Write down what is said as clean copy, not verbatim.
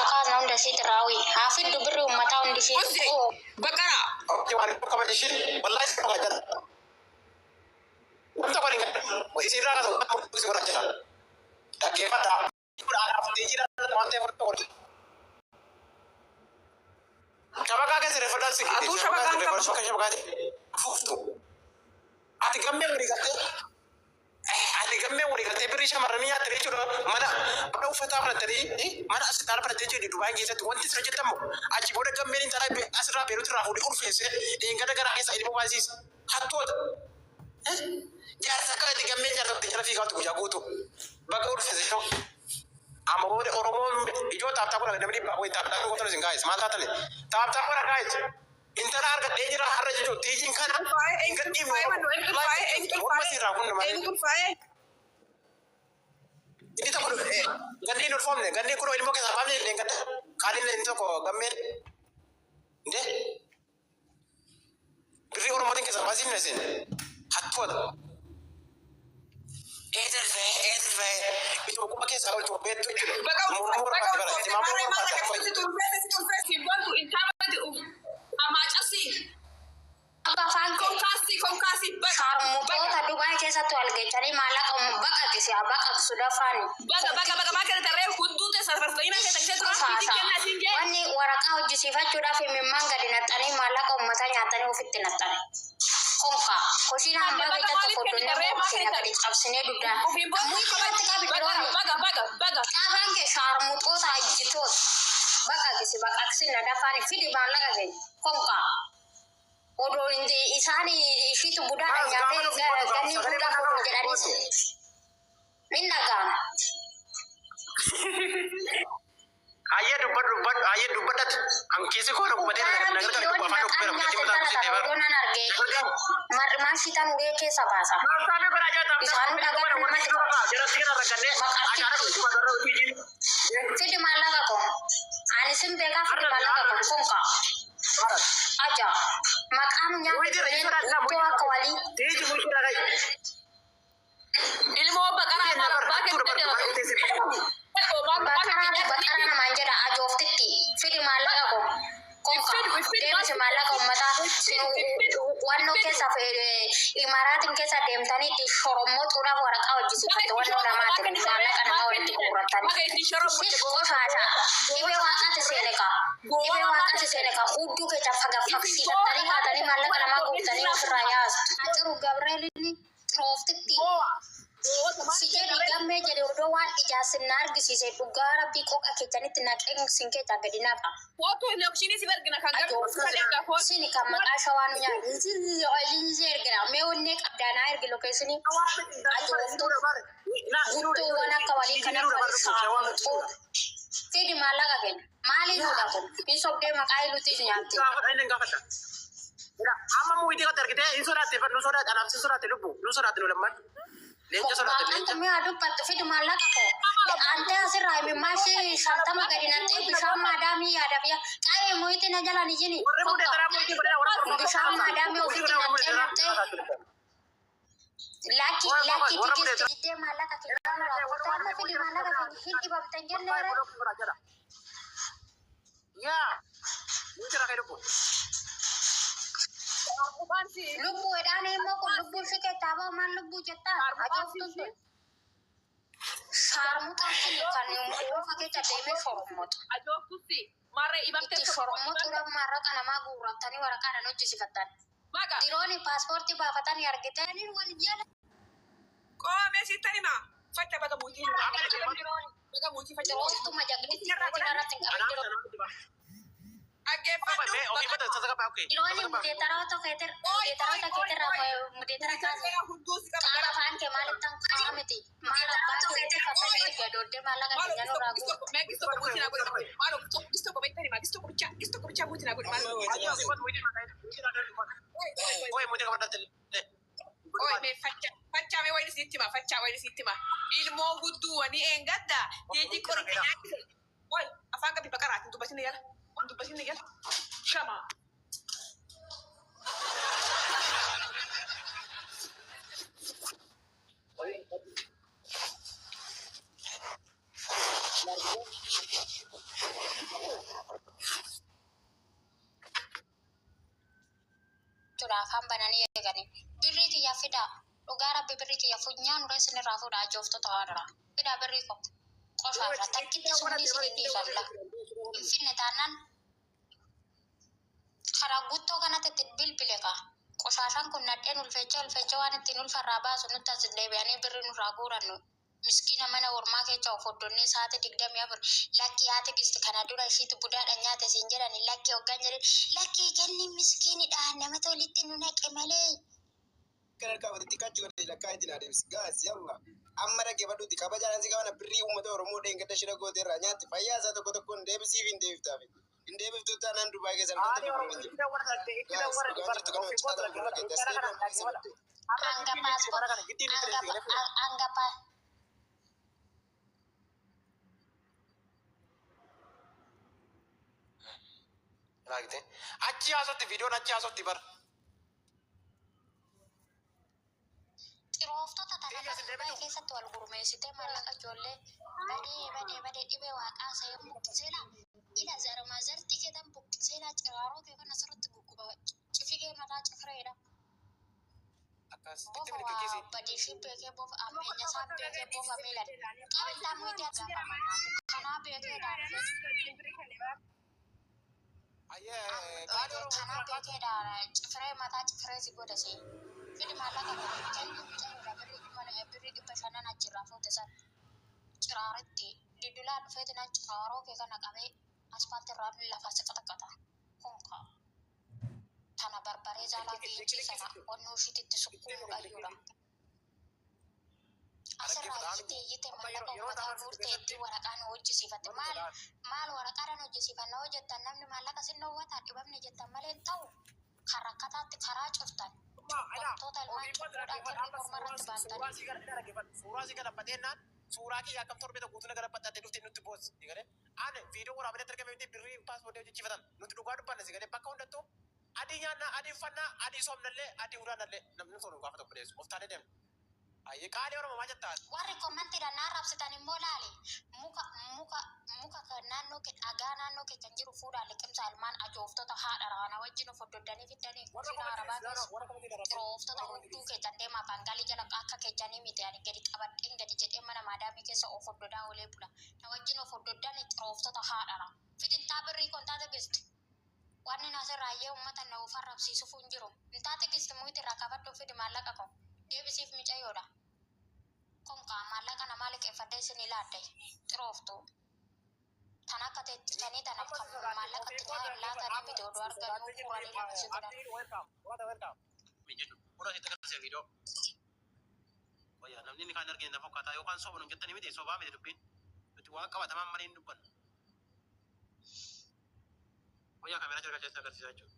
Kaasna hunda isiitti raawwi. Haa fiddu birri uummataa hundi isiitu. Usi baqara. Atuu shabaqaan qabdu. Ati gammee walii galtee ati gammee walii galtee birrii shamarranii nyaattanii jechuudha. Mana uffataa fudhattanii mana asirraa fudhattee jechuudha. Dubaay keessatti wanti isin hojjetamu achi booda gammeen intala asirraa Beerut irraa fuudhee ulfeessee deengada garaa keessa ilmoo baasiisa. Hattoota. Jaarsa akka ati gammeen jaarsa jala fiigaatu guyyaa guutuu. Baga ulfeesse shoo. Amma booda Oromoon ijoo tap tap godha namni dhibbaa wayii tap tap gootan isin gaayis maal taatani? Tap tap godha gaayis. Intala argadhee jira har'a jechuun tiijiin kana Ulfaa'ee hin eenyutu gadhiifne ulfaa'ee Oromoo. mannu eenyutu ulfaa'ee eenyutu Morma ulfaa'ee sirraa kun malee. eenyutu ulfaa'ee. Inni tokko ganni hin ulfoomne ganni kun ilmoo keessaa baafne hin gadda. Kaaniin inni tokko gammeen. Indee birrii Oromootiin keessaa baasiifne isin hattoota. Eetirfee eetirfee itoo quba keessaa oltu beektu jechuudha. Baga Mormuu baga barbaadde bara ulfoofte itti maamuu maarree maal barbaadde akka akka si tulfeesse si tulfeesse hin bontu intaabati amaa cabsi Abba afaan kee. Konkaasii konkaasii baga baga Shaarmuxoota Dubaay keessatti wal geechanii maallaqa baqaqisi haa baqaqsu dafaani. Baga baga baga maa kenna tarree hudduu teessa farfayina keessa ishee turaa fiitii Faasa. kenna siin jee. Wanni waraqaa hojjisiifachuudhaaf himimmaan gadi naxxanii maallaqa uummataa nyaatanii ofitti naxxan. Konka. Koshiina Adde hambaa baga keessatti maaliif kenni fodonnee tarree morma maa keenya kennitan gadi cabsinee dugdaan. ofiin boontuu Mucaa kabaj irratti qabi baga dirooni. baga baga baga. Qaafaan kee shaarmuxoota ejjitoota. Baqaqisi baqaqsinna dafaani fidi maallaqa keenya. Konka. Odoo isaan ishiitu budaadha Kaas gaafa nyaatee nuuf godhu gaafa ganni sagalee budaa mana godhu irraa jedhaniis gootu. min dhaga'ama. Ayyee dubbadhu dubbadhu ayyee dubbadhati. An keessi koo na gubatee Dhugaa na rabbi gargaara dhiyoonni dubbu afaan maqaan dhukkubeera mucattii nyaate mataa intala kusittee tana bara. odoo nan argee mar'imaan shitan ulee keessa baasa. Tap tap godhaa jira tap tap Isaanuu godhaa dhagaan warri namatti dura tola. kaa jalatti kana rakkannee ashaara Maqaartitti. dhufu magarra hojiitiin. Fidi maallaqa koo. Ani sin beekaa fidi Har'a maallaqa har'a koo konka. Aja. Maqaan nyaate Muyitii kunneen sodaatu huccuu muyitii akka walii. tiiji muyitii rakai. Ilmoo baqaraa Muyitii maal nabar abbaa hattuudha kennite bar dubaay teessee. Maal Baqaraatu baqara namaan jedha ajooftitti. Fidi maallaqa koo. Konka. Iffidu iffidu maal Deemsi maallaqa uummataa sin iffidu wannoo iffidu. keessa imaraatiin keessa deemtanii itti shorommotuudhaaf waraqaa Baga hojjisiifatte itti wannoo shorommote maa namaatiin kennite ree maallaqa maa namaa walitti kennite guurrattanii. baga itti shorommote Sis gowwaa qoshaasha. Dhibee waaqaati seene kaa. gowwaa Dhibee maa waaqaati kennite seene kaa. Hudduu keessa isin gowwaa fagafagsiifattanii maa kaatanii kennite maallaqa kuma namaa tokko guurtanii isin ofirraa yaastu. Aciru Gabreelini xirooftitti. gowwaa gowwoota maa Si kennite jedhi ree gammee jedhe odoo waan ijaasin na argisiise dhugaa rabbii qoqa keessanitti naqeen sin keessaa gadi naqa. Footu lokshinii si ergina kan gamni Ajooftu. kan erga footu. Sini kan maqaa shawaa nu nyaatu. Ergina. Mee onnee qabdaa naa ergi lokeeshinii. Ajooftu. Guttuuwwan akka walii kan akka walii saamuxoota. Fidi maallaqa kenna. Maaliin hudha kun? Hin sobdee maqaa hiluutis nyaatte. Gaafadha inni gaafadha. Amma muyitii kan argitee hin sodaatte nu sodaatte anaaf si sodaatte lubbu nu sodaatte nu lamman. Leenca sodaatte Maqaan leenca. kun mi'a dubbattu fidi maallaqa koo. Antee asirraa himimmaashii 50 gadi naqxee bishaan maadaamii yaadaaf yaa. Qaayee muyitii na jalaan ijini. Warri muudee Konka. taraa muyitii godhee warra morma Bishaan maadaamii ofitti naqxee naqxee. Lakki lakki warra muudee tikisti diddee maallaqa keenya nurraa kutaa amma fidi maallaqa keenya hin dhibamtan jenneere. Yaa muyitii rakai lubbu. Lubbuu edhaan immoo kun lubbuu ishee keessaa bahu maal lubbuu jettaa ajooftuun tun. Shaarmuxaan kun kan oofa keessa deemee shorommoxa. Ajooftutti marree ibamtee Itti shorommoxuudhaaf maallaqa namaa guurrattanii waraqaadhaan hojjisifattan. Baga Dirooni paaspoortii baafatanii argitanii wal jala. qoomee sittan himaa fatta baga muutii baga muutii fatta Dirooftuu majagditti mootiin irratti hin qabin diroo. Dhaggeeffadhu. Yeroo mudeetaroota keetir mudeetaroota keetirraa mudeetara kaase. Qaama afaan kee maalitti tan qaama miti. Maal abbaa keetti fakkatti gadooddee maallaqa keenya nurraa guurte. Ilmoo gudduu wani eengadda jeeji qoricha nyaachise. Oi, afaan qabi baqaraati hin dubbatin jala. Hin dubbatin jala. Shama. Jechuudha afaan bananii eeganii. Birrii kiyya fidaa. Dhugaa rabbi birrii kiyya funyaan uree isinirraa fuudha ajooftota haadha. Fidaa birrii koo. Qofaarra takkitti sumni isin dhiifamla. Hin finne taanaan karaa guuttoo kanatti itti bilbile kaa. Qoshaashaan kun nadheen ulfecha ulfecha waan ittiin ulfarraa baasu nutti as deebi'anii birrii nurraa guurannu. Miskiina mana ormaa keessa of hordonnee sa'aatii 24 lakkii haati gisti kana dura ishiitu budaadhaan nyaate siin jedhani lakkii hoggaan jedhan lakkii kenni miskiinidha nama tolitti nu naqe malee. Kan harkaa walitti kachuu godhe lakkaa ittiin adeemsi. Gaas yalla. Amma dhaggeeffadhuuti kabajaan si qabana birrii uummata Oromoo dheengadda shira gooteerraa nyaatti fayyaa isaa tokko tokkoon deebisiif hin deebiftaafi. Hin deebiftuu taanaan Dubaay keessa halkan tokko hin jiru. Gaas dhugaa jirtu kanuma citaa ta'u gurra keetti as deebi'an keessa badde. Hanga paaspoort hanga hanga paa Achi haasofti viidiyoon achi haasofti bara. Xirooftota tana Dubaay keessatti wal gurmeessitee maallaqa ijoollee badee badee badee dhibee waaqaa sa'ee buqqiseera. Ila zarmaa zarti keetan buqqiseera ciraaroo kee kana sirriitti gugguba cifigee mataa cifireedha. Akkas itti Bofa milikiisi. waa badii fi beekee bofa ammeenya isaa beekee bofa miilan. Qabeenya muyti argama. Kanaa beekee daanfee. Ayyee qaali Oromoo Kanaa beekee daara cifiree mataa cifiree si godha see. Fidi maallaqa kana kennu mucayyoo birrii dhibba birrii 500 achirraa fuute san. Ciraaretti didulaa dhufeeti nan ciraaroo kee kana qabee aspaaltii irraa lafa si qaxaqaxa. Konka tana barbaree jaalaa fiichii sana onnuu ishiitti sukkuumuu qayyuudha. Asirraa iyyitee iyyitee maallaqa uummataa guurtee itti waraqaan hojjisiifatte. Maal maal waraqaadhaan hojjisiifanna hoo jettan namni maallaqa sin dhoowwataa dhibamne jettan malee hin ta'u. Kan rakkataatti karaa cuftan. Cubbamtoota ilmaan cubbuudhaa kirrii morma irratti baantanii. Suuraa si galabateennaan suuraa kiyya akkam torbee tokko guutuu na galabatte dhufte nutti boos si galee ani viidiyoo waraabanii argame miti birrii paaspoortii hojjechiifatan nuti dhugaa dubbanne si galee bakka hundattuu adii nyaannaa adii uffannaa adii soomnallee adii uraanallee namni sun gaafa tokko dhiyeessu of taanee deemna. Ayyee qaalii Oromoo maal jettaa? Warri komantiidhaan na arrabsitan immoo laali. Muka muka muka kan naannoo kee dhagaa naannoo kee kan jiru fuudhaa liqimsa ilmaan ajooftota haadha raana wajjin of hoddoddanii fiddanii kushiina arabaa keessa xirooftota hudduu keessan deemaa baangalii jala akka keessanii miti ani gadi qabadheen gadi jedhee mana maadaamii keessa of hoddodaa olee bula. Na wajjin of hoddoddanii xirooftota haadha raa. Fidintaa birrii kontaate gisti. Wanni nasirraa iyyee uummata na of arrabsiisuuf hin jiru. Intaate gisti muyti irraa qabadhu fidi maallaqa koo. Deebisiif micayyoodha. Konkaa maallaqa namaa liqeeffadhee isin ilaadde xirooftu. Tan akka teettisanii tanaaf kan maallaqa itti laatanii miti oduu argannu kuranii lama si godhan. Wayyaa namni inni kaan argine na fakkaata yookaan soba nu jettanii miti sobaa miti dubbiin nuti waan qabatamaan malee hin dubbannu. Wayyaa kaameeraa jala keessa agarsiisaa jechuudha.